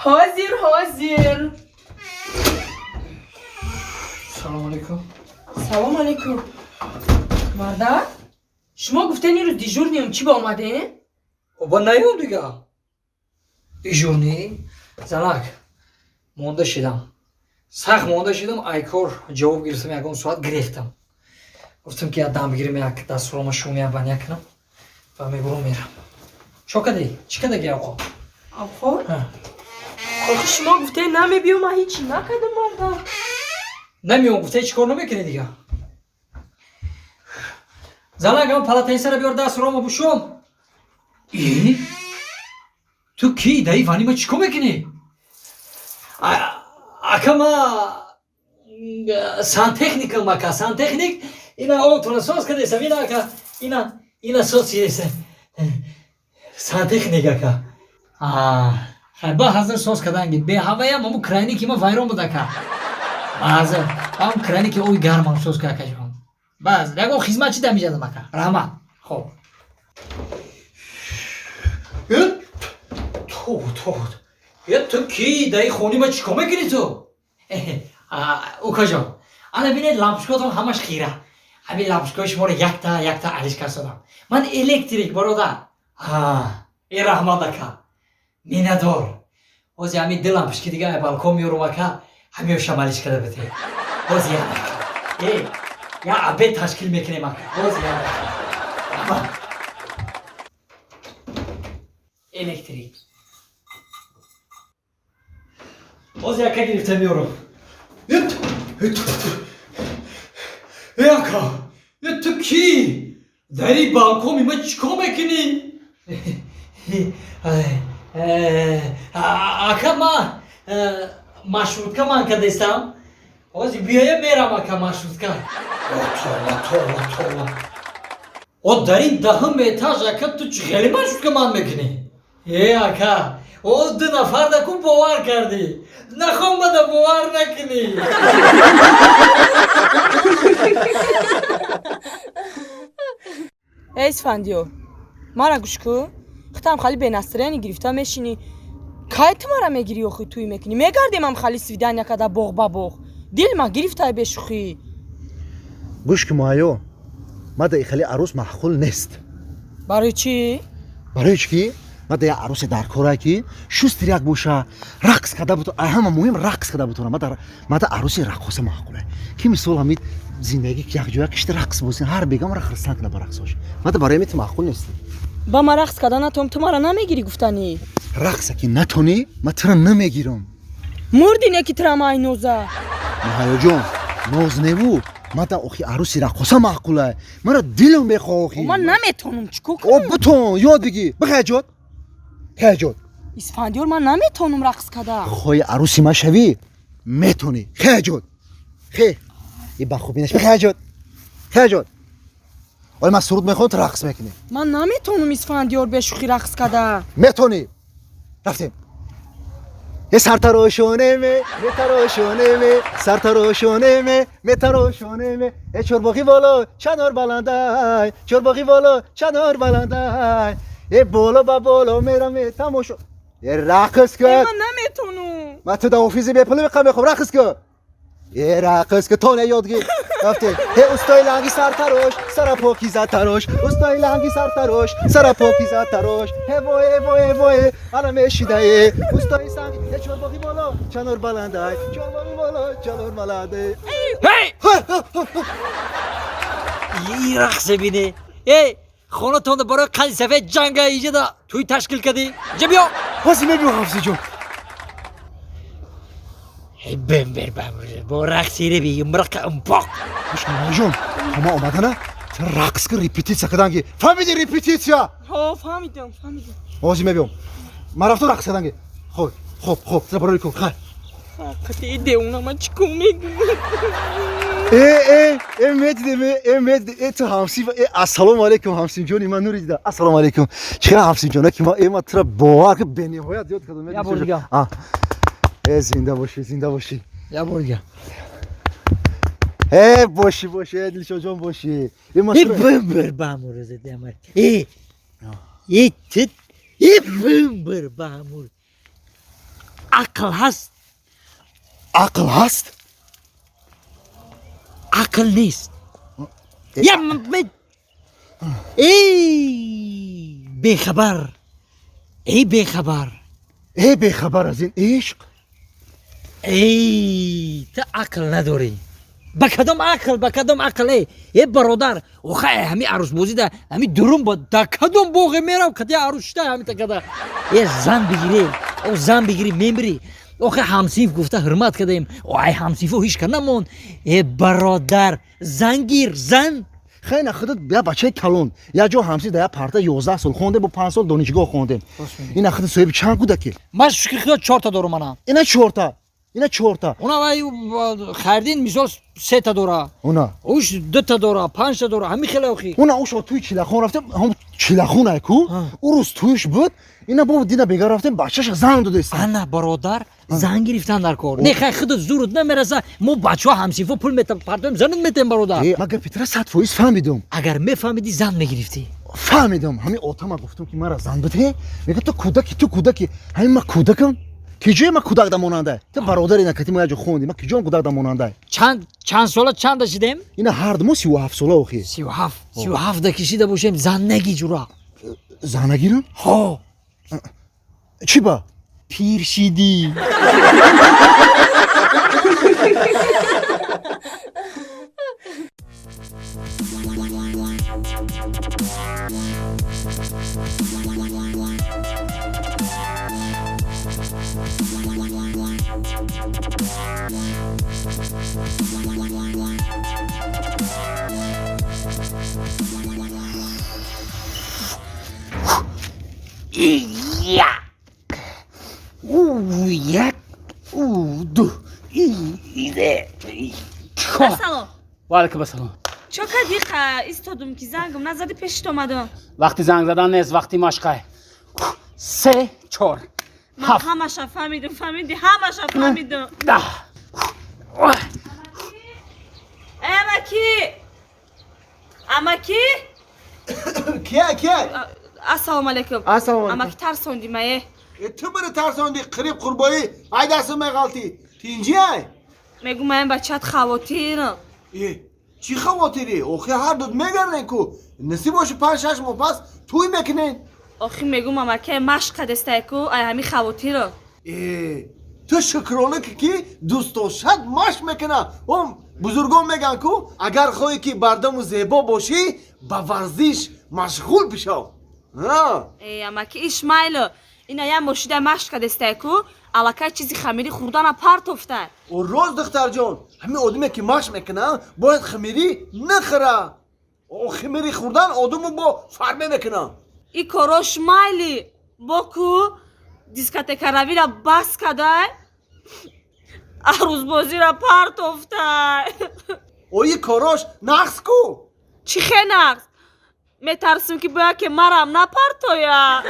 Ҳозир, ҳозир. Салом алейкум. Салом алейкум. Марда, шумо гуфтен ирӯз дежурный м, чӣ ба омадем? Оба наём дига. Дежурный? Занак, монда шидам. Сахт монда шидам, айкор ҷавоб гирифтам, ягон соат гирехтам. Гуфтам ки як дам бигирем, як дастурома шумия баня кунам ва мебурам мерам. Чо кади? Чӣ кадаги авқот? Авқот? Охи шумо гуфтен намебиём, ман ҳечи накардам, марда. Намеём гуфтаи чӣ кор намекунӣ дига? Занак, ам полотенце ра биёр, дастурома бушом. И? Ту ки? Даи вани ма чӣ кор мекунӣ? Ака, ма сантехникам, ака, сантехник. Ина обтона соз кардесам, ина, ака, ина соз чидесам. Сантехник, ака. Хай, ба ҳазр соз карданги. Беҳаваям ҳаму краник и ма вайрон буд, ака. Ҳазр ҳам краник и оби гармам соз кар, акаҷон. Баз ягон хизмат чи дамиҷадам, ака? Раҳмат. Хоб. Ту, ту. Е, ту ки? Даи хони ма чӣ кор мекунӣ ту? Укаҷон, ана бинед, лампочка отон ҳамаш хира. Ҳамин лампочка ои шуморо якта якта алиш кардам. Ман электрик, бародар. Э, раҳмат, ака. Миннатдор. Ҳозир ҳамин ду лампочка и дига балкон меёрум, ака, ҳамеёшам алиш карда бите. Ҳозир як ака. Э, я обед ташкил мекунем, ака. Ҳозир як ака. Раҳмат. Электрик. Ҳозир яка гирифта меёрум. Э, ака, э, ту кӣ? Дари балкоми ма чӣ кор мекунӣ? Ака, ма маршрутка ман кардестам. Ҳозир биёя мерам, ака, маршрутка. Това, това, това. О, дар ин даҳум этаж, ака, ту чӣ хеле маршрутка ман мекунӣ? Э, ака, о, ду нафар даку бовар кардӣ. Нахомада бовар накунӣ. Эй, Исфандиёр, мара гӯш кӯ. Хитам хали бенастроение гирифта мешинӣ. Кай ту мара мегирӣ, охи тӯй мекунӣ? Мегардем ам хали свидания када боғ ба боғ. Дил ма гирифтай бешӯхӣ. Гӯш ки, Муҳайё, мада хеле арӯс маъқул нест. Барои чӣ? Барои чӣ ки мада як арӯсе дар кора ки шустри як боша, рақс карда бутона, ҳама муҳим рақс карда бутона. Мада арӯси раққоса маъқуле ки мисол ҳамин зиндагӣ якҷоя кишти рақс бозин, ҳар бегамара хирсан кана ба рақсош. Мада барои ҳамин ту маъқул нестӣ. Ба ма рақс карда натонам, ту мара намегирӣ гуфтанӣ. Рақса ки натонӣ, ма тура намегирам. Мурдӣ не ки тура май ноза. Муҳайёҷон, ноз неву, мада охи арӯси раққоса маъқула. Мара дилам мехоҳ охи. Ман наметонам, чӣ кор О, кунам? бутон, ёд бигир. Бихай ҷод. Хай ҷод. Исфандиёр, ман наметонам рақс карда. Хоҳи арӯси ма шавӣ, метонӣ. Хай ҷод. Хе. И ба хубӣ наш. Бихай ҷод. Хай ҷод. Оли ман суруд мехонам, ту рақс мекунӣ. Ман наметонам, Исфандиёр, бешӯхӣ рақс карда. Метонӣ. Рафтем. Е, сартарошонеме, метарошонеме, сартарошонеме, метарошонеме. Е, чорбоғи боло, чанор баландай, чорбоғи боло, чанор баландай. Е, боло ба боло мераме тамошо. Е, рақс Э, кун. Ман наметонам. Ман ту да офиси бепули мехоҳам, мехоҳам рақс кун. Е, рақс кун, то не ёд гир. Рафтем. Е, устои ланги сартарош, сара покиза тарош. Устои ланги сартарош, сара покиза тарош. Е, вой, е, вой, е, вой, ана мешидае. Устои санги, е, чорбоғи боло, чанор баландай. Чорбоғи боло, чанор баландай. Ҳей! И рақсе бине. Эй, хонатонда барои қанди сафед ҷанга иҷада тӯй ташкил кардӣ. Иҷа биё. Ҳозир мебиём, Ҳафзиҷон. Эй, бембер бамбер. Бо рақсире би юмрақа умпоқ. Гӯш кун, Муҳайёҷон, то ман омадана, ту рақс кун, репетитсия карданги. Фаҳмиди, репетитсия? Ҳо, фаҳмидам, фаҳмидам. Ҳозир мебиём. Ман рафтам рақс карданги. Хоб, хоб, хоб, тра барои кун, хай. Фақат и девона ман чӣ кор мекунам? Э, э, э, медидем, э, э, медидем, э, ту ҳамсиф, э, ассалому алайкум, ҳамсимҷони ман нури дида. Ассалому алайкум. Чӣ ҳамсимҷона ки ма, э, ма тура бовар ки бениҳоят ёд кардам. Я бор дига. А. Э, зинда бошӣ, зинда бошӣ. Я бор дига. Э, бошӣ, бошӣ, э, Дилшодҷон, бошӣ. Э, ма И тура бембер бамур задамар. Э. И тит. И бембер бамур. Ақл ҳаст? Ақл ҳаст. Ақл нест. Я эй бехабар, эй бехабар, эй бехабар аз ин ишқ. Эй, ту ақл надорӣ. Ба кадом ақл, ба кадом ақл? Эй, э бародар, охай ҳами арӯсбозӣ да ҳами дурум ба да кадом боғе мерав, кади арӯс шида ҳами такада. Э, зан бигирӣ, о зан бигирӣ, мемирӣ. Охе ҳамсинф гуфта ҳурмат кардем, ай ҳамсинфо ҳеч ка намонд. Э бародар, зан гир, зан. Хеле худат я бачаи калон, як ҷо ҳамсинф дар як парта 11 сол хондем, бо 5 сол донишгоҳ хондем. Ина худат соҳиби чанд кӯдаки? Ман шукри худо 4та дорум ана. Ина 4та. Ина 4та. Она вай Хайрдин мисол 3та дора. Она. Уш 2та дора, 5та дора, ҳами хеле охи. Она уш туи чилахон рафтем, ҳам чилахон ай ку? У рӯз туиш буд. Ина бо дина бега рафтем, бачаша занг додест. Ана бародар, занг гирифтан дар кор. Не хай худат зурут намераса, мо бачаҳо ҳамсинфо пул метам, партоем, занат метем бародар. Ман гапи тра 100% фаҳмидум. Агар мефаҳмидӣ, зан мегирифтӣ. Фаҳмидум. Ҳамин отама гуфтум, ки мара зан бидеҳ. Мега ту кӯдаки, ту кӯдаки. Ҳамин ман кӯдакам? Киҷое ман кӯдак да монанда? Ту бародари накати, мо як ҷо хондем. Ман киҷоам кӯдак да монанда? Чанд сола чанда шидем? Ина ҳар ду мо 37 сола охи. 37, 37 да кишида бошем, зан наги ҷура. Зан нагирам? Ҳо. Чӣ ба? Пир шидӣ. Я. У, як, у, ду, и, де. Ассалом. Ва алайкум ассалом. Чо кадӣ истодум, ки зангам назади, пешит омадам. Вақти занг задан нест, вақти машқай. Се, чор, Ман ҳафт, ҳамаша фаҳмидум, фаҳмидӣ, ҳамаша фаҳмидум. 10. Э, амаки, амаки. Кия, кия? Ассалому алайкум. Ассалому алайкум. Амаки, тарсонди мае. Ту бири тарсонди, қириб қурбоӣ, ай дасту меғалтӣ. Тинҷи ай? Мегум, маям бачат хавотирам. Э, чӣ хавотирӣ? Охи ҳар дуд мегарден ку. Насиб боши, 5-6 моҳ пас тӯй мекунен. Охи мегум, амаки, машқ кадестай ку, ай ҳами хавотирам. Э, ту шукрона ки ки дӯстдошат машқ мекуна. Он бузургон мегӯянд ку, агар хоҳӣ ки бардаму зебо бошӣ, ба варзиш машғул бишав. Э, амаки, иш майло. Ина я мошида машқ кадестай ку, аллакай чизи хамирӣ хӯрдана партофтай. О рост, духтарҷон, ҳамин одаме ки машқ мекунад, бояд хамирӣ нахӯра. О хамирӣ хӯрдан одаму бо фарме мекунад. И корош майли, бо ку дискотекаравира бас кадай, арӯзбозира партофтай. Ои корош нақс ку. Чӣ хе нақс? Метарсим, ки бояд ки марам напартоя.